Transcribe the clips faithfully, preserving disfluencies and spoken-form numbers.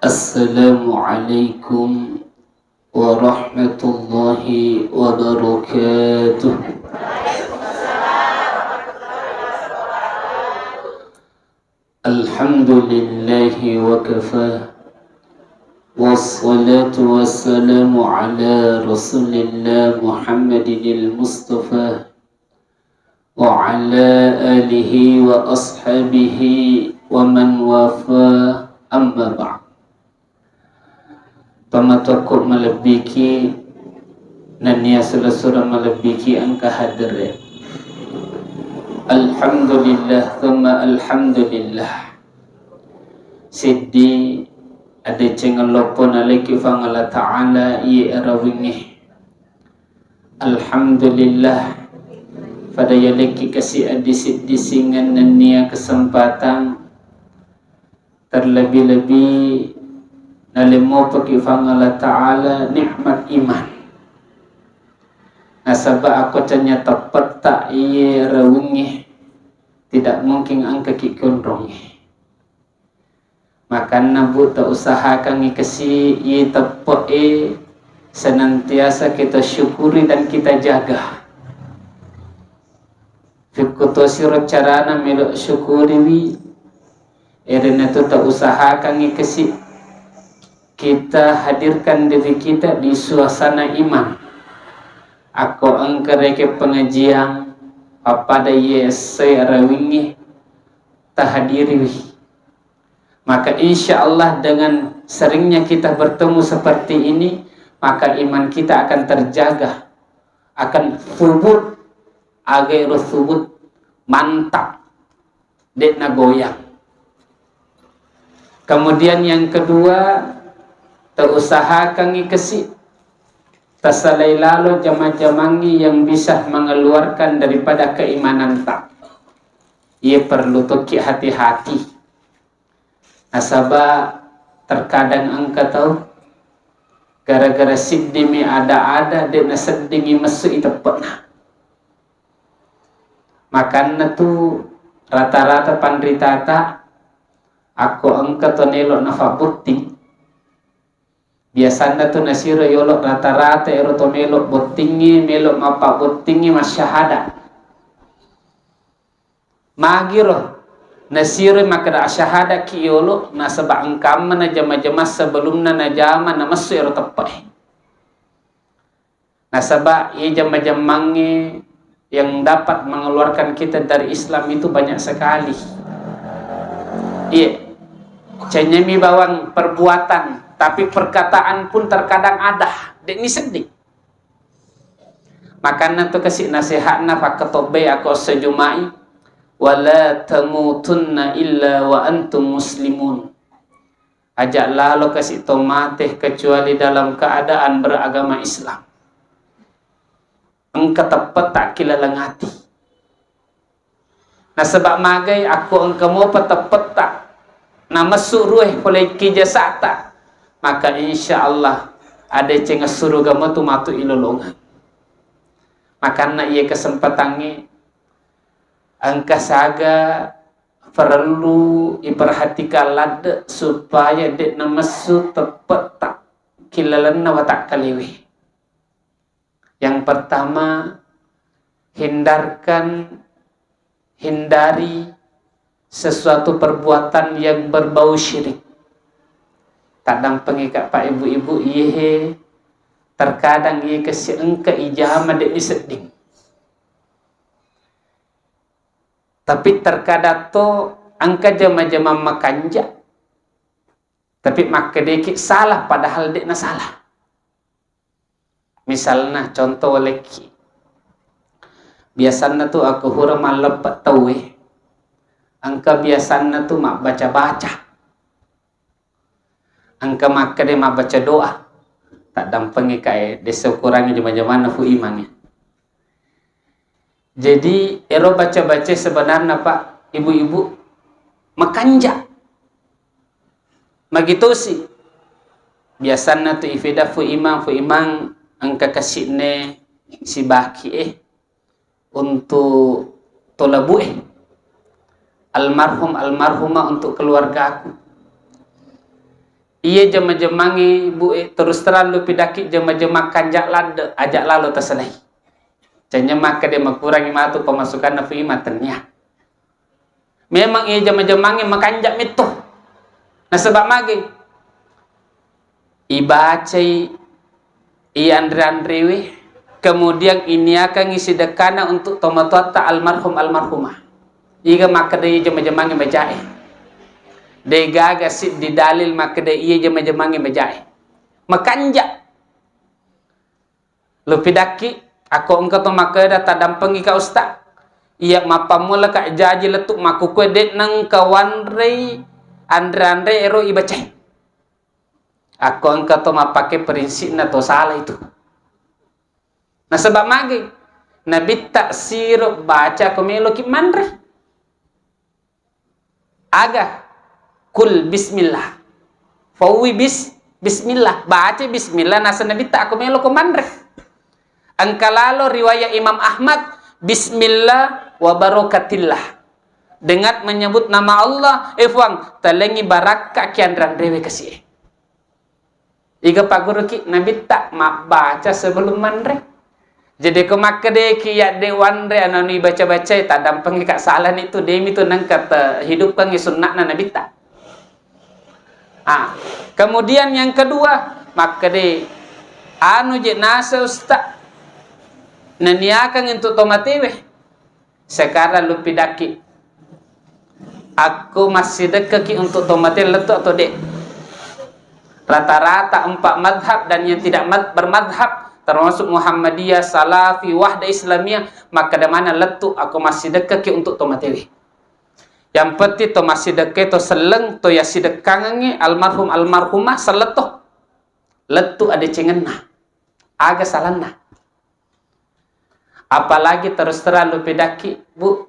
Assalamualaikum warahmatullahi wabarakatuh. Alhamdulillahi wa kafa. Wassalatu wassalamu ala Rasulillah Muhammadinil Mustafa wa ala alihi wa ashabihi wa man wafa, amma ba'd. Tomatoakku malebbiki nennia sura-sura malebbiki engka hadere. Alhamdulillah, tsumma alhamdulillah. Seddi adeceng loppo naleki Puang Allah Ta'ala iye arawingnge. Alhamdulillah, pada yalekki kasi addisi-disingeng nennia kesempatan, terlebih-lebih nalemmopaki Puang Allah Ta'ala nikmat iman. Nasaba akko cennya teppetta iye rawingnge, tidak mungkin engkaki konrongnge. Makanna, Bu, tausahakangngi kasi iye teppe'e senantiasa kita syukuri dan kita jaga. Fikkutosiro carana melo syukuriwi, erenatu tausahakangngi kasi kita hadirkan diri kita di suasana iman. Akko engka rekeng pengajian, pappada iye essai arawingnge, tahadiriwi. Maka insya Allah dengan seringnya kita bertemu seperti ini, maka iman kita akan terjaga, akan subut, aga ero subut, mantap, de'na goyang. Kemudian yang kedua, tausahakangngi kasi tasalai lalo jama-jamangngi yang bisa mengeluarkan daripada keimananta. Iye perlu tokki hati-hati. Nasaba terkadang engka tau gara-gara siddimi ada-ada de naseddingi messu i teppe'na. Makanna tu rata-rata panritata akko engka to nelo nafabbotting, biasanna tu nasiro yolo rata-rata ero to melo bottingngi, melo mappabbottingngi masyahada. Magiro nasiroi makkeda asyhadaki yolo, nasaba engkamma najama-jama sebelumna najama namessu ero teppe'e. Nasaba iye jama-jamangnge yang dapat mengeluarkan kita dari Islam itu banyak sekali. Iya, canyemi bawang perbuatan, tapi perkataan pun terkadang ada, de'ni sedding. Makanna tu kasi nasehatna fakkatobbai akko esso Juma'i, "Wala tamutunna illa wa antum muslimun." Aja lalo kasi to mate kecuali dalam keadaan beragama Islam. Engka teppetta kilaleng ati. Nasaba magai akko engka mopa teppetta namessu ruhe pole ki jasata, maka insya Allah adeceng suruga matu matu ilolongeng. Makanna iye kesempatangnge engka saga perellu iperhatikan ladde supaya de namessu teppetta kilalenna watakkalewe. Yang pertama, hindarkan, hindari sesuatu perbuatan yang berbau syirik. Taddampengi ka, Pak, Ibu-ibu, iyehe terkadang iye kasi engka ijama de disedding. Tapi terkadang to engka jama-jama makanja, tapi makkedeki salah padahal de nasalah. Misalna, contoh walekki. Biasanna tu akko hura malleppe tauwe, engka biasanna tu mabbaca-baca. Engka makkeda mabbaca doa. Taddampengi kae, desa ukurangi jama-jamanna fu imangnge. Jadi, ero baca-baca sebenarna, Pak, Ibu-ibu, makanja. Magitosi. Biasanna tu ifeda fu imang, fu imang engka kasi'ne sibaki e untuk tolabu e. Almarhum, almarhumah untuk keluargaku. Iya jama-jamangnge, Bu, e, terus terang lu pidakki jama-jamang kanja' ladde', aja' lalo tasalai. Canya makkeda makurangi matu pemasukanna Fu Ima, tennia. Memang iya jama-jamangnge makanja' metto. Nasaba' magi? Ibacai iya anre-anrewe, kemudian iniakangngi sidekkana untuk tomatoatta almarhum almarhumah. Iga makkeda iya jama-jamangnge majae. Degaga siddi dalil makkeda iya jama-jamangnge majae. Makanja'. Lu pidakki, akko engka to makkeda taddampengika Ustaz. Iya mappammula ka jaji lettu makkukue de' nengka wanrei anre-anre ero ibacai. Akko engka to mappake prinsipna to sala itu. Nasaba' magi? Nabitta siro baca ko meloki manre. Aga? Kul bismillah. Fauwi bis, bismillah. Baca bismillah, naseng Nabitta akko meloko manre. Engka lalo riwayat Imam Ahmad, bismillah wa barokatillah. Dengan menyebut nama Allah, eh Fuang, talengi barakka ki anre-anrewe kasi'e. Iga pagguruki Nabitta mabbaca sebelum manre. Jadi ko makkedeki yadde wanre ananu ibaca-bacai, taddampengika salani tu, demi tu nengka te hidupkangi sunna'na Nabitta. Ah, kemudian yang kedua, makkede anu je nase Ustaz, naniakang untuk tomatewe. Sekarang lu pidakki. Akko massidekkeki untuk tomate lettu atau de'? Rata-rata empat madhab dan yang tidak mad-, bermadhab, termasuk Muhammadiyah, Salafi, Wahdah Islamiyah, makkeda maneng lettu akko massidekkeki untuk tomatewe. Yang penting to massidekkai to selleng, to yassidekkangengngi almarhum almarhumah selletto. Lettu adecengenna. Aga salanna? Apalagi terus terang lu pidakki, Bu,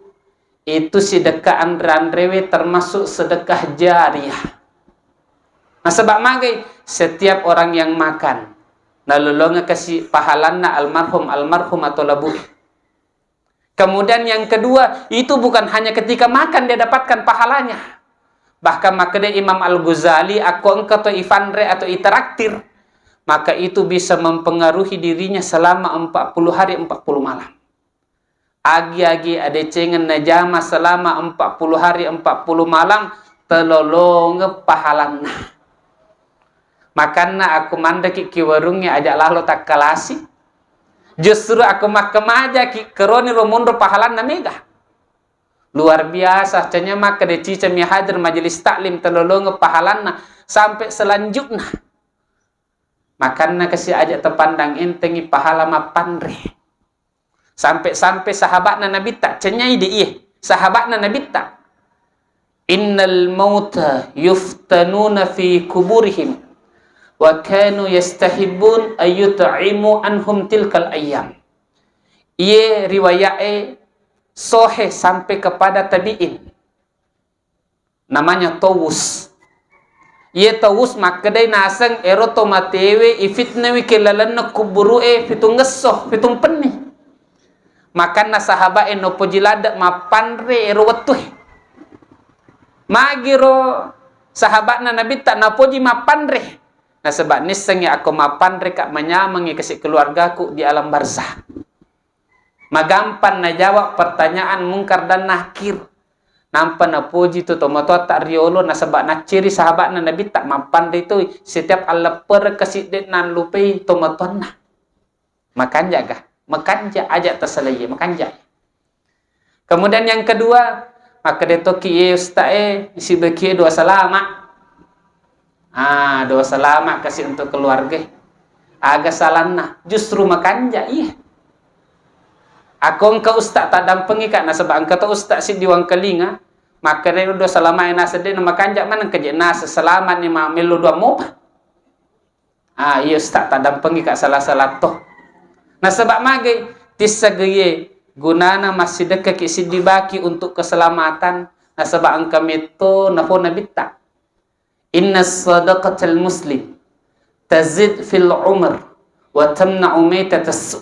itu sidekka anre-anrewe termasuk sedekah jariah. Nasaba' magai? Setiap orang yang makan, nalolongeng kasi pahalanna almarhum, almarhum atau labu. Kemudian yang kedua, itu bukan hanya ketika makan dia dapatkan pahalanya. Bahkan makkeda Imam Al-Ghazali, akko engka to ifanre atau itraktir, maka itu bisa mempengaruhi dirinya selama empat puluh hari, empat puluh malam. Agi-agi adecengeng najama selama empat puluh hari, empat puluh malam, telolongeng pahalanna. Makanna akko manreki ki warungnge aja' lalo takkalasi. Justru akko makkemajaki keroni ro monro pahalanna mega. Luar biasa, canya makkeda cicami hadir majelis taklim telolongeng pahalanna sampai selanjutna. Makanna kasi aja' tapandang entengi pahala mappanre. Sampai-sampai sahaba'na Nabitta, canyai de' iye, sahaba'na Nabitta. Innal mauta yuftanuna fi kuburihim wa kanu yastahibbun ayyut'imu anhum tilkal ayyam. Iye riwaya'e sohe sampai kepada tabi'in. Namanya Tawus. Iye Tawus makkedai naseng ero to matewe ifitnawi ke lalenna kuburu'e fitungngesso, fitung penni. Makanna sahaba'e nopoji ladde' mappanre ero wettue. Magiro sahaba'na Nabitta napoji mappanre. Nasaba' nissengngi akko mappanreka manyamengngi kasi' keluargaku di alam barzah. Magampang najawab pertanyaan Mungkar dan Nakir. Nampa napoji tu tomatoatta riolo nasaba' nacciri sahaba'na Nabitta mappanre toi setiap alleppereng kasi' de' nallupai tomatoanna. Makanja' ga? Makanja' aja' tasalaiye, makanja'. Kemudian yang kedua, makkeda toki ye usta'e, sibekie doa salama'. Ah, doa salama' kasi' untuk keluarga. Aga salanna? Justru makanja' iye. Akko engka ustaz taddampengika, nasaba' engka to ustaz siddi wangkalinga, makkedai doa salama' e naseng de' namakanja' maneng, keje' naseng salama' ni ma-, mello doa mopa. Ah, iya ustaz taddampengika sala-sala to. Nasaba' magai? Tissagaiye gunana massidekkaki siddi baki untuk keselamatan, nasaba' engka metto nafo Nabitta. Inna sadaqatal muslim tazid fil umr wa tamna'u maitatas su.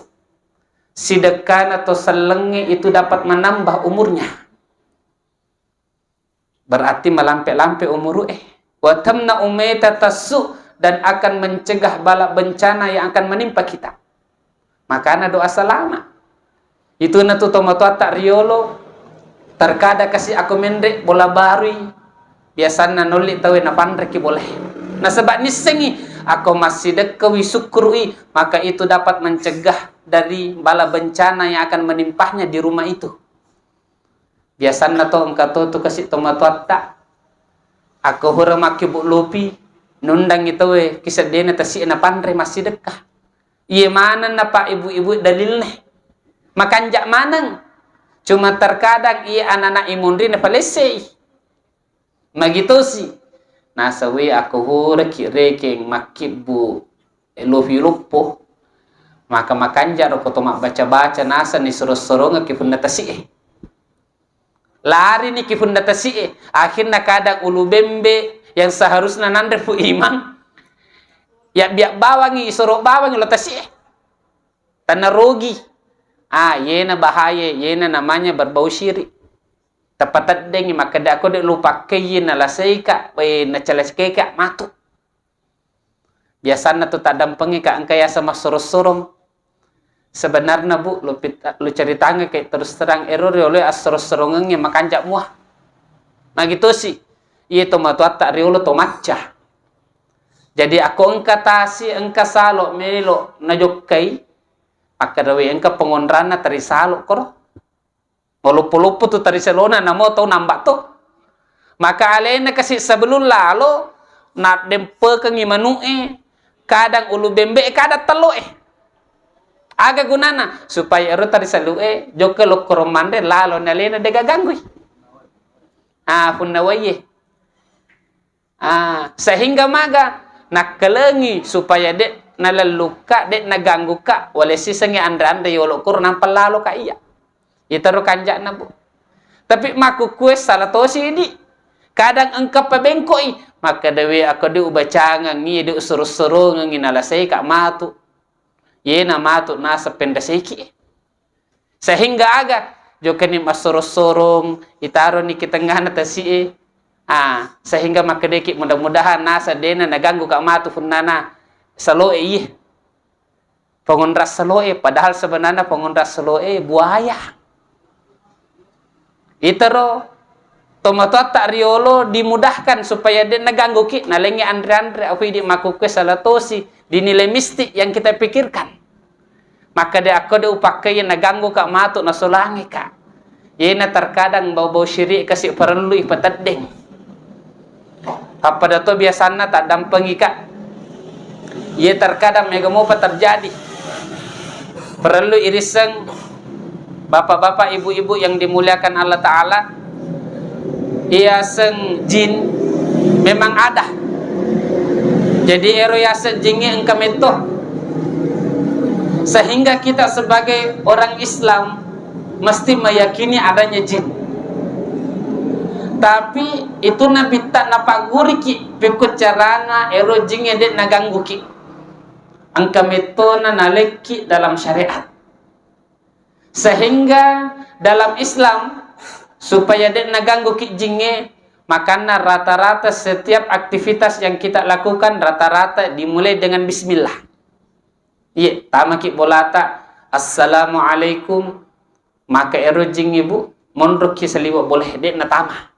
Sidekkana to sellengnge itu dapat menambah umurnya. Berarti malampe-lampe umuru'e. Wa tamna'u ma tatassu, dan akan mencegah bala bencana yang akan menimpa kita. Makana doa salama. Itu natu tomatoatta riolo, terkadang kasi ako menre bola barui, biasanna nolli tawe napanreki bolae. Nasaba nissengi ako massidekkewi sukkuru'i, maka itu dapat mencegah dari bala bencana yang akan menimpanya di rumah itu. Biasanna to engka to tu kasi tomatoatta, ako hura makkibbu lopi, nundangi tawe kiseddena tasi'e napanre massidekka. Iye maneng na pak ibu-ibu dalilne. Makanja maneng. Cuma terkadang iye anak-anak imunri na palessei. Magitosi. Nasawi ako huraki rekeng makkibbu lopi loppo. Maka makanja roko to mabbaca-baca nasani sorong-sorongaki punna tasi'e. Lari niki punna tasi'e. Akhirna kadang ulu bembe yang seharusna nanre pu imang, ya biak bawangi, isoro bawangi lo tasi'e. Tanna rogi. Ah, yena bahaya, yena namanya berbau syirik. Tapateddengi makkeda ako de lupakkei nalaseika, eh, nacaleskeka matu. Biasanna tu taddampengi ka engka yaseng massorong-sorong. Sebenarna, Bu, lu pit-, lu ceritangnge kayak terus terang, ero riolo assorong-sorongengnge makanja mua. Magitosi, iye to matoatta riolo to macca. Jadi ako engka tasi, engka salo melo najokkai, makkedawi engka pengonranna teri salo koro. Maloppo-loppo tu tariselona, namo tau namba to. Maka alena kasi sebelum lalo, naddempekengi manu'e, kadang ulu bembe, kadang tello'e. Aga gunana? Supaya ero tariselu'e, jokka lokkorong manre, lalo ni alena dega ganggui. Ah, punna waiye. Ah, sehingga maga nakkalengi supaya de nalellukka, de nagangguka, wale sisengi anre-anre yolo kuro nampa laloka iya. Itaro kanja'na, Bu. Tapi makkukue sala tosi idi. Kadang engka pabengkoi, makkadawe ako de ubacangengi, de usorong-sorongengi, nalaseika matu. Yena matu naseng penraseki. Sehingga aga, jokani massorong-sorong, itaroni ki tengngana tasi'e. Ah, sehingga makkedeki mudah-mudahan nasa dena naganggu ka matu punnana saloe iye. Pengonras saloe, padahal sebenarnya pengonras saloe buaya. Itaro tomatoatta riolo dimudahkan supaya de nagangguki, nalengi anre-anre, aku idi makkukue sala tosi, dinilai mistik yang kita pikirkan. Maka de akko de upakkei naganggu ka matu nasolangi ka. Yena terkadang bau-bau syirik kasi parellu ipateddeng. Pappada to biasanna taddampengi ka. Ye terkadang mega mopa terjadi. Parellu irisseng bapak-bapak, ibu-ibu yang dimuliakan Allah Ta'ala. Iyaseng jin memang ada. Jadi ero yaseng jingnge engka metto. Sehingga kita sebagai orang Islam mesti meyakini adanya jin. Tapi itu nabitta napagguriki pikku carana ero jingnge de nagangguki. Engka mettona nalekki dalam syariat. Sehingga dalam Islam, supaya de naganggu ki jingnge, makanna rata-rata setiap aktivitas yang kita lakukan rata-rata dimulai dengan bismillah. Iye, tamaki bolata, "Assalamualaikum." Maka ero jingnge, Bu, monroki saliweng bolae, de natama.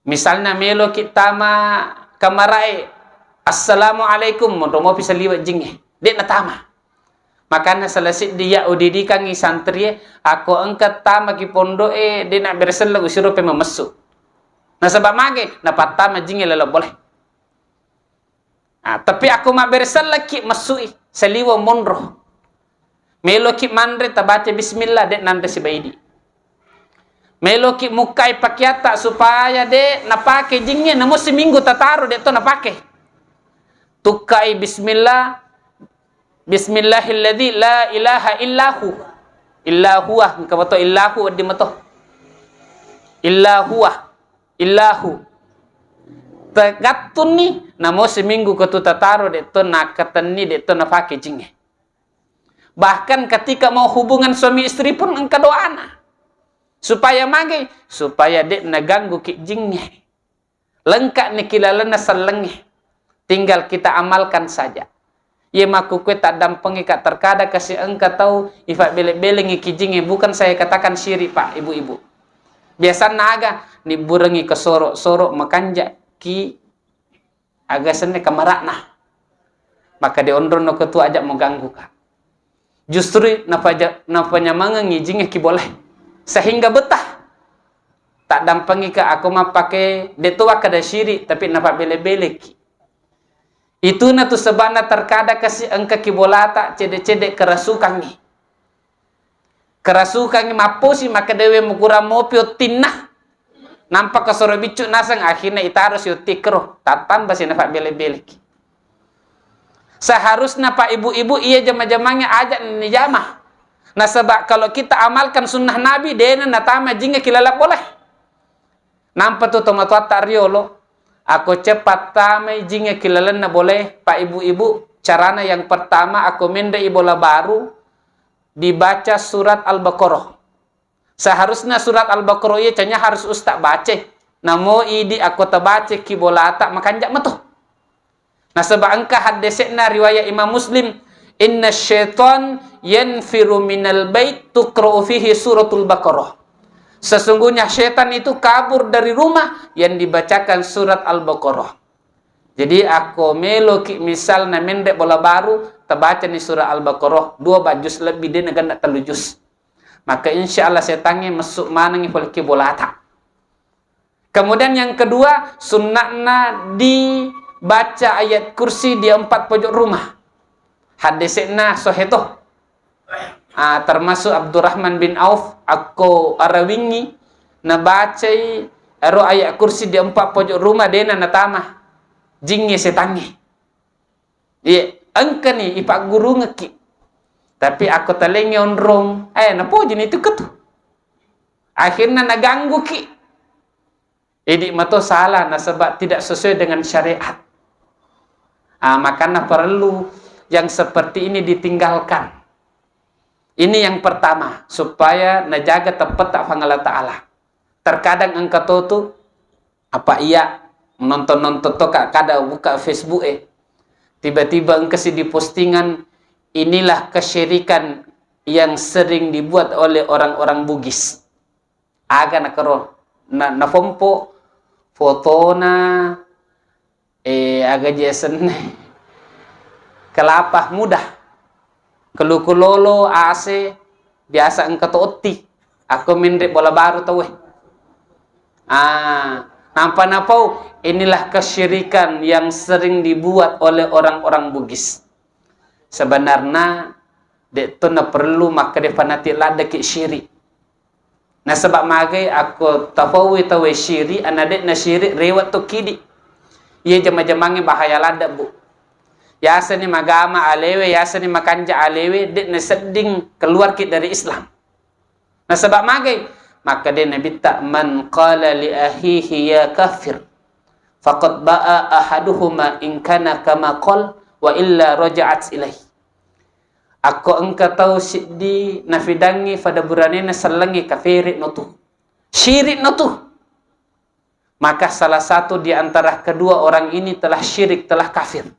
Misalna meloki tama kamarae, "Assalamualaikum," monro mopi saliweng jingnge, de natama. Makanna sala siddi ya udidikangngi santrie, ako engka tamaki pondoe, de nabbere selleng usiro pe mamessu. Nasaba mage, napattama jingnge laleng bolae. Ah, tapi ako mabbere sellekki messui, saliweng monro. Meloki manre tabaca bismillah, de nanre sibaidi. Meloki mukkai pakeatta supaya de napake jingnge, namo siminggu tataro de to napake. Tukkai bismillah, bismillahilladzi la ilaha illahu. Illahu, engka mato illahu, wedding mato. Illahu. Illahu. Tegattunni, namo siminggu ko tu tataro, de to nakatenni, de to napake jingnge. Bahkan ketika mau hubungan suami istri pun engka doana. Supaya mage, supaya de naganggu ki jingnge. Lengka'ni ki lalenna sellengnge. Tinggal kita amalkan saja. Iye makkukue taddampengika, terkadang kasi engka tau ifabbele-belengi ki jingnge, bukan saya katakan syirik, Pak, Ibu-ibu. Biasanna aga, nibburengi ke soro-soro, makanja ki aga senna kamara'na. Maka dionrong no ketua aja mau ganggu ka. Justru napaja-, napanyamengengi jingnge ki boleh. Sehingga betah. Taddampengika ako mappake, de' tu wakkeda syirik, tapi napabbele-beleki. Ituna tu sebabna terkadang kasi engka ki bolata cedde-cedde kerasukangngi. Kerasukangngi mapposi makkedawe mukurang mopi ottinna. Nampa kasoro biccu naseng, akhirna itaro si otti kero, tattamba si napabbele-beleki. Seharusna, Pak, Ibu-ibu, iya jama-jamangnge aja nijama. Nasaba kalau kita amalkan sunnah Nabi, dena natama jingnge ki laleng boleh. Nampa tu tomatoatta riolo, ako cepat tamai jingnge ki lalenna boleh, Pak, Ibu-ibu, carana yang pertama, ako menre i bola baru, dibaca surat Al-Baqarah. Seharusna surat Al-Baqarah iya canya harus usta bace. Namo idi ako tabace ki bolata makanja mato. Nasaba engka haddese'na riwayat Imam Muslim, "Inna syaitan yanfiru minal bait tuqra'u fihi suratul Baqarah." Sesungguhnya setan itu kabur dari rumah yang dibacakan surat Al-Baqarah. Jadi ako meloki misalna menre bola baru, tabacani surat Al-Baqarah, dua ba juz lebih, de nagenna tellu juz. Maka insya Allah setangnge messu manengi pole ki bolata. Kemudian yang kedua, sunnahna dibaca ayat kursi di empat pojok rumah. Haddese'na sohe to. Ah, termasuk Abdurrahman bin Auf, akko arawingi, nabacai ero ayat kursi di empat pojok rumah, dena natama jingnge setangnge. Iya, engkani ipaggurungekki. Tapi ako talengnge onrong, eh, napojini tu ketu. Akhirna nagangguki. Idi mato salah nasaba tidak sesuai dengan syariat. Ah, makanya perlu yang seperti ini ditinggalkan. Ini yang pertama, supaya najaga teppetta Puang Allah Ta'ala. Terkadang engka to tu, apa iya, nonton-nonton to ka, kada buka Facebook e. Tiba-tiba engka si di postingan, "Inilah kesyirikan yang sering dibuat oleh orang-orang Bugis." Aga nakero, na, nafompo fotona, eh, aga je asenna, kelapa muda, keluku lolo, ase, biasa engka to otti. Ako menre bola baru tauwe. Ah, nampa napau, inilah kesyirikan yang sering dibuat oleh orang-orang Bugis. Sebenarna de to naperlu makkeda fanatik laddeki syirik. Nasaba magai akko tafaui tauwe syirik, ana de nasyirik rewat to kidi. Iya jama-jamangnge bahaya ladde, Bu. Yaseni magama alewe, yaseni makanja alewe, de nasedding keluarki dari Islam. Nasaba magai? Makkeda Nabitta, "Man qala li akhihi ya kafir, faqad ba'a ahaduhuma in kana kama qal, wa illa raja'at ilaih." Akko engka tau siddi nafidangngi fada buranena sellengnge, kafiri no tu. Syirik no tu. Maka salah satu di antara kedua orang ini telah syirik, telah kafir.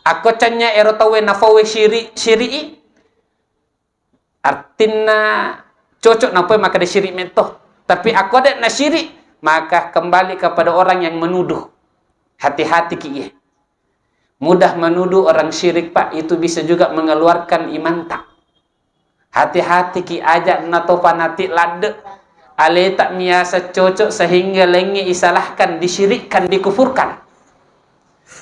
Akko canya ero tauwe nafaue syirik, syiriki, artinna cocok napoe makkeda syirik metto. Tapi akko de nasyirik, maka kembali kepada orang yang menuduh. Hati-hati ki iye. Mudah menuduh orang syirik, Pak, itu bisa juga mengeluarkan imanta. Hati-hati ki aja nato fanatik ladde. Aleta miasa cocok sehingga lengnge isalahkan, disyirikkan, dikufurkan.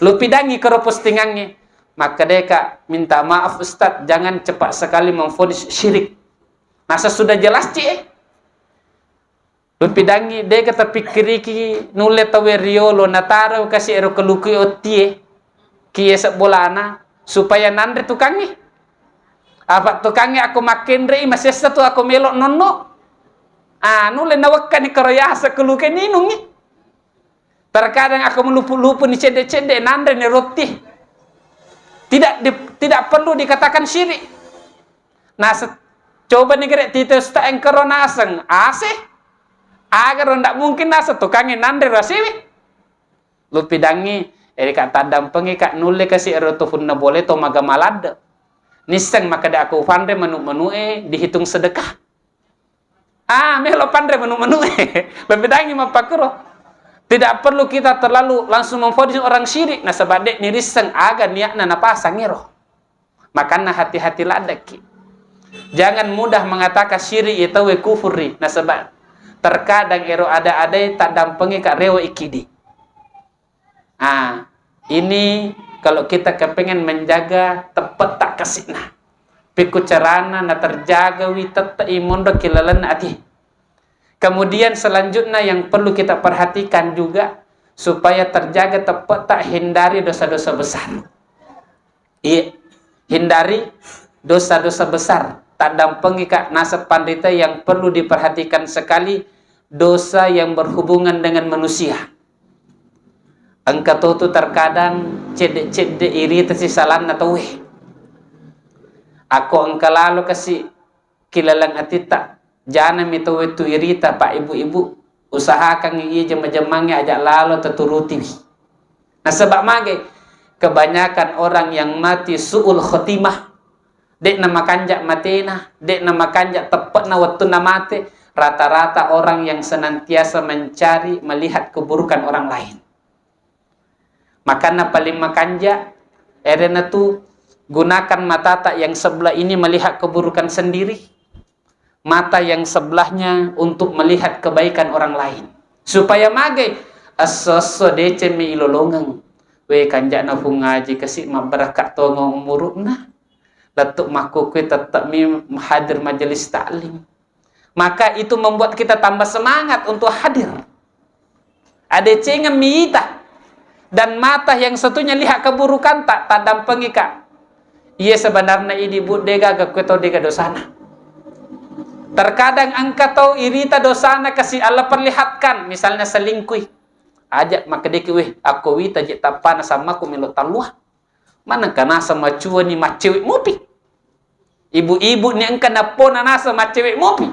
Lupidangi kero postingangnge. Makkedeka, "Minta maaf Ustaz, jangan cepat sekali memvonis syirik." Nasa sudah jelas ci eh. Lupidangi, dega tapikkiriki nulle tauwe riolo nataro kasi ero kelukui ottie, kiye sebbolana, supaya nanre tukangnge. Apa tukangnge ako makkenrei masessa tu ako melo nonno. Ah, nulle nawekkani karo yase keluke ninungi. Terkadang ako melupu-lupu ni cedde-cedde nanre ni roti. Tidak di-, tidak perlu dikatakan syirik. Nase-, coba ni gere tite usta engkero naseng ase. Agaro ndak mungkin nase tukangnge nanre ro asewe. Lupidangngi, eri ka taddampengi ka nulle kasi ero to funna bole to maga maladde. Nisseng makkeda, "Aku ufanre manu-, manu'e dihitung sedekah." Ah, melo panre manu-, manu'e. Lupidangngi mappakkuro. Tidak perlu kita terlalu langsung memvonis orang syirik, nasaba de' nirisseng aga niatna napasang ero. Makanna hati-hati laddeki. Jangan mudah mengatakan syirik itu we kufuri, nasaba terkadang ero ada-adai taddampengi ka rewe ikidi. Ah, ini kalau kita kepengen menjaga teppetta kasi'na. Pikku carana na terjagawi tette'i monro ki lalenna ati. Kemudian selanjutnya yang perlu kita perhatikan juga supaya terjaga teppetta, hindari dosa-dosa besar. Iya, hindari dosa-dosa besar. Taddampengi ka naseng panrita yang perlu diperhatikan sekali, dosa yang berhubungan dengan manusia. Engka totu terkadang cedde-cedde irita sisalanna tauwe. Ako engka lalo kasi kilaleng atitta, janami tauwe tu irita, Pak, Ibu-ibu, usahakan iya jama-jamangnge aja lalo teturutiwi. Nasaba mage, kebanyakan orang yang mati su'ul khotimah, de'na makanja matena, de'na makanja teppe'na wettunna mate, rata-rata orang yang senantiasa mencari melihat keburukan orang lain. Makanna paling makanja, erena tu gunakan matata yang sebelah ini melihat keburukan sendiri, mata yang sebelahnya untuk melihat kebaikan orang lain. Supaya mage, esso-esso deceng mi ilolongeng. We, kanja'na Fung Aji kasi mabbarakka tongo umuru'na. Lettu makkukue tette'mi hadir majelis taklim. Maka itu membuat kita tambah semangat untuk hadir. Adecengeng mi ita. Dan mata yang satunya lihat keburukan, tak taddampengika. Iya, sebenarnya idi, Bu, dega gakkue tau dega dosana. Terkadang engka tau irita dosana kasi Allah perlihatkan, misalnya selingkuh. Aja makkedeki, "Weh, akko wita je tappana sammaku melo tallua." Manengka naseng macuani maccewe mupi. Ibu-ibu ni engka nappona naseng maccewe mupi.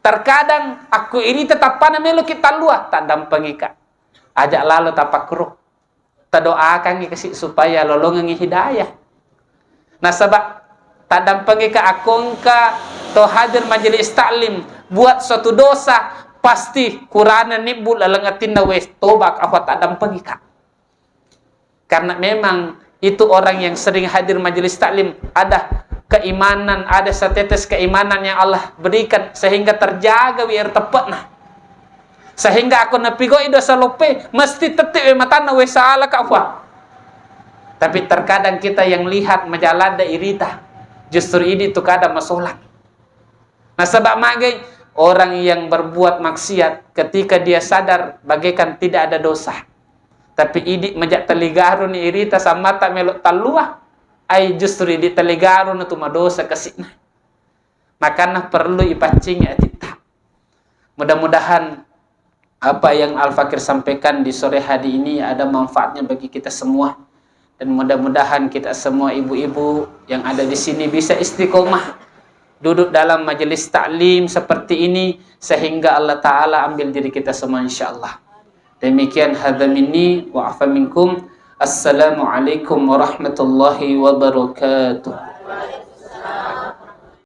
Terkadang akko irita tappana meloki tallua, taddampengika. Aja lalo tapakkuro. Tadoakangngi kasi supaya lolongengngi hidayah. Nasaba taddampengika akko engka to hadir majelis taklim buat suatu dosa, pasti kurana nibbu laleng atinna, weh, toba, apa taddampengika. Karena memang itu orang yang sering hadir majelis taklim, ada keimanan, ada setetes keimanan yang Allah berikan sehingga terjaga wi'er teppe'na. Sehingga aku napigoi dosa loppe, mesti tette we matanna, we, sala ka, Fuang. Tapi terkadang kita yang lihat majaladda irita, justru ini tu kada masolang. Nasaba magai, orang yang berbuat maksiat, ketika dia sadar bagaikan tidak ada dosa. Tapi idi maja taligaruni irita sammata melo tallua, ai justru idi taligaruna tu madosa kasi'na. Makana perlu ipaccingi atitta. Mudah-mudahan apa yang Al-Fakir sampaikan di sore hari ini ada manfaatnya bagi kita semua. Dan mudah-mudahan kita semua ibu-ibu yang ada di sini bisa istiqomah duduk dalam majelis taklim seperti ini sehingga Allah Ta'ala ambil diri kita semua, insyaallah. Demikian, hadza minni wa afa minkum. Assalamualaikum warahmatullahi wabarakatuh.